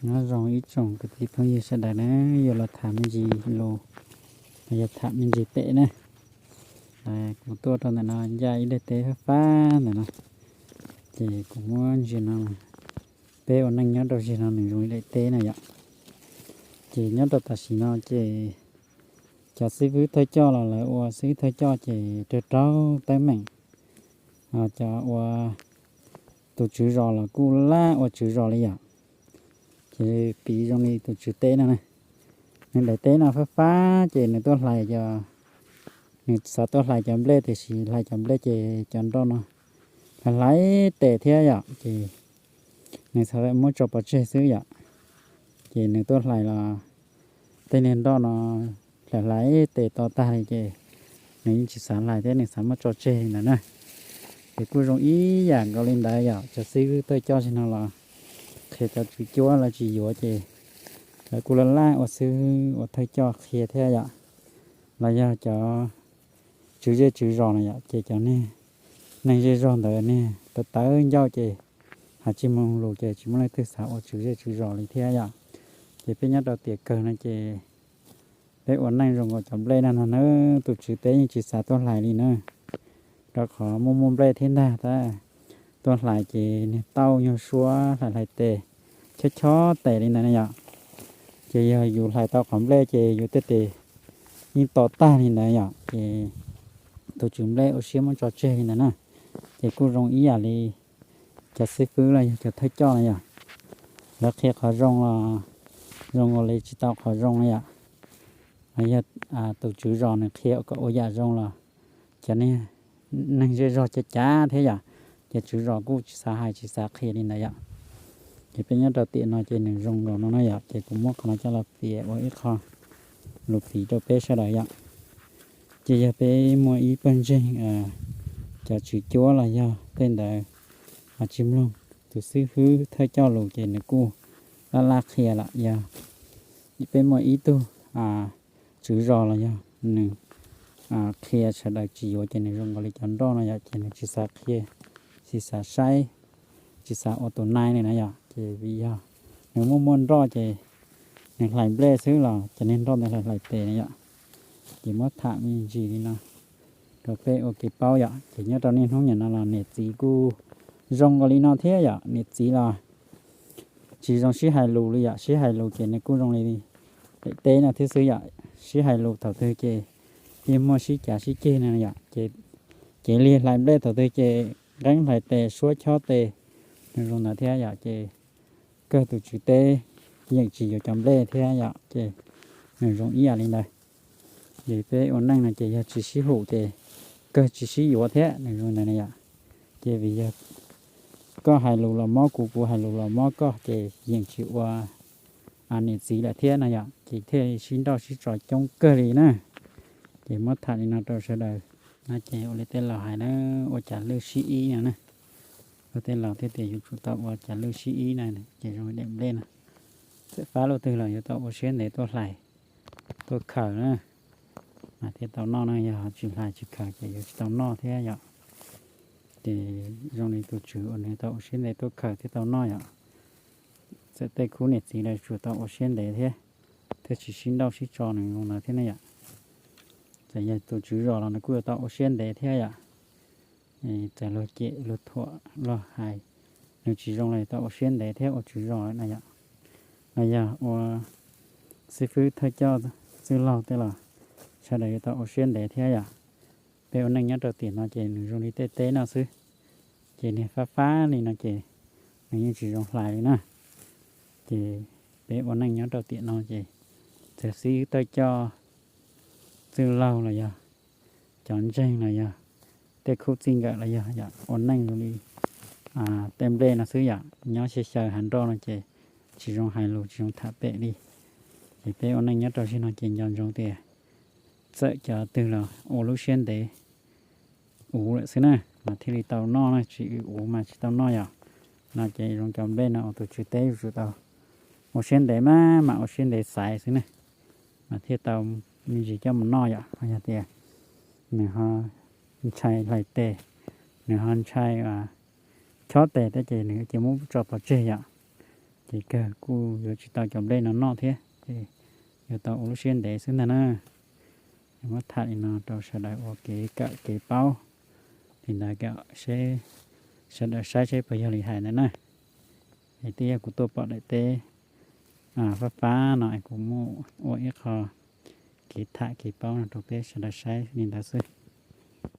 Nyob zoo ib tsoom kwv tij phooj ywg sawv daws na, yuav los tham me ntsis lus, yog tham me ntsis pem na. Kuv tuaj rau ntawm no ncaj ib daim teb fab fab ntawm no, ces kuv muab ntsia no, peb ua neej nyob rau zeg no nws zoo li daim teb na yom. Ces nyob rau tam sim no ces cov xib fwb thawj coj los lawv ua xib fwb thawj coj ces raug raug teeb meem, cov ua tus tswv zos los kuj laj ua tswv zos li yom. Ces piv zoo li tus tswv teb no na, nws daim teb no fab fab ces nws tuaj hlais cov, nws xav tuaj hlais cov nplej tiam sis hlais cov nplej ces cov nroj no hlais hlais tes thiab yom, ces nws xav muab tso pov tseg xwb yom. Ces nws tuaj hlais los tej niag nroj no hlais hlais tes to tag li ces nws yeej tsis xav hlais thiab, nws xav muab tso tseg li ntawd na. Ces kuj zoo ib yam nkaus li ntawd yom, cov xib fwb thawj coj zeg no los qhia cov tswv cuab lawv tsis yuav ces lawv kuj laj laj ua xib fwb ua thawj coj qhia thiab yom. Los yog cov tswv zej tswv zos no yom, ces cov neeg zej zog ntawd niag tawv tawv ncauj ces hais tsis mloog lus ces tsis muaj leej twg xav ua tswv zej tswv zos li thiab yom. Ces peb nyob rau tiam kawg no ces peb ua neej zoo nkaus cov nplej no no na, tus tswv teb yeej tsis xav tuaj hlais li na, rau qhov muaj muaj nplej thiab ntag tab tuaj hlais ces niag tauj nyuag suab hlais hlais tes, chob chob tes li ntawd na yom. Ces yog yus hlais tau qhov nplej ces yus tej tes yeej to tag li ntawd yom, ces tus tswv nplej ua siab muab tso tseg li ntawd na. Ces kuj zoo ib yam li cov xib fwb los yog cov thawj coj na yom, lawv qhia qhov zoo los zoo nkaus li tsis tau qhov zoo na yom. Yog tus tswv zos nws qhia kom ua yam zoo los cov neeg zej zog cav cav thiab yom, ces tswv zos kuj tsis xav hais tsis xav qhia li ntawd yom. Ces peb nyob rau tiam no ces nws zoo nkaus no na yom, ces kuv muab qhov no coj los piav ua ib qho lus piv rau peb sawv daws yom. Ces yog peb muaj ib pawg ntseeg cov tswv cuab los yog tej ntawd tsis mloog tus xib fwb thawj coj lus ces nws kuj laj laj qhia lawm. Yog peb muaj ib tug tswv zos los yog nws qhia sawv daws tsis yuav ces nws zoo nkaus li cov nroj no yom, ces nws tsis xav qhia, tsis xav saib, tsis xav ua tus nai li na yom. Ces vim yog nws muaj muaj nroj ces nws hlais nplej xwb los cov niag nroj ntawd hlais hlais tes na yom. Ces muab tham me ntsis li no rau peb ua kev paub yom. Ces nyob rau niaj hnub nim no los niam txiv kuj zoo nkaus li no thiab yom, niam txiv los tsis zoo sib hais lus li yom, sib hais lus ces nws kuj zoo li daim teb no thiab xwb yom. Sib hais lus thaum twg ces yeej muaj sib cav sib ceg no yom, ces cev li hlais nplej thaum twg ces nqeeb hlais tes suab chob tes, nws zoo ntawd thiab yom. Ces kawg tus tswv teb yeej tsis yuav cov nplej thiab yom, ces nws zoo ib yam li ntawd. Ces peb ua neej no ces yog tsis sib hum ces kawg tsis sib yuav thiab, nws zoo ntawd na yom. Ces vim yog koj hais lus los mob kuv, kuv hais lus los mob koj ces yeej tsis ua niam txiv lawm thiab no yom, ces thiaj sib nrauj sib tso coob kawg li na. Ces muab tham li no rau sawv daws no ces ua li tej laus hais na, ua cas lwj sib ib no na. Ua tej laus thiaj tias yuav tsum tau ua cas lwj sib ib na, ces zoo li daim nplej no. Txawm fab luaj twg los yuav tau ua siab ntev tuaj hlais, tuaj khaws na, mas thiaj tau noj na. Yog tsis hlais tsis khaws ces yuav tsis tau noj thiab yom. Ces zoo li tus tswv uas nws tau ua siab ntev tuaj khaws thiaj tau noj yom. Txawm tej khub niam txiv los yuav tsum tau ua siab ntev thiab, thiaj tsis sib nrauj sib tso nws zoo ntawd thiab ne yom. Txawm yog tus tswv zos los nws kuj yuav tau ua siab ntev thiab yom. Txawm luag cem luag thuam luag hais nws tsis zoo los yuav tau ua siab ntev thiab ua tswv zos lawm na yom. Los yog ua xib fwb thawj coj txwj laug tej los sawv daws yuav tau ua siab ntev thiab yom. Peb ua neej nyob rau tiam no ces nws zoo li tej teb no xwb, ces niag fab fab li no ces nws yeej tsis zoo hlais li na. Ces peb ua neej nyob rau tiam no ces txawm xib thawj coj txwj laug los yog cov ntseeg los yog tej khub txij nkawm los yog yom, ua neej zoo li tej nplej no xwb yom, nyob xyaw xyaw hav nroj no ces tsis zoo hais lus tsis zoo tham pem li. Ces peb ua neej nyob rau zaum no ces nco ntsoov tias txawm cov twg los ua lub siab ntev uv lawm xwb na, mas thiaj li tau noj na, tsis uv mas tsis tau noj yom. No ces zoo cov nplej no ua tus tswv teb yuav tsum tau ua siab ntev mas, mas ua siab ntev xaiv xwb na, mas thiaj tau me ntsis coj mus noj yom. Yog tias nws ho ntshai hlais tes, nws ho ntshai chob tes thiab ces nws cia muab tso pov tseg yom. Ces kawg kuj yuav tsis tau cov nplej no noj thiab, ces yuav tau ua lub siab ntev xwb ntag na. Muab tham li no rau sawv daws ua kev kawm kev paub, li ntawd kom seb sawv daws saib seb puas yog li hais ntawd na. Es twb yog kuv tuaj pom daim teb fab fab no es kuv muab ua ib qho kev tham kev paub no rau peb sawv daws saib li ntawd xwb.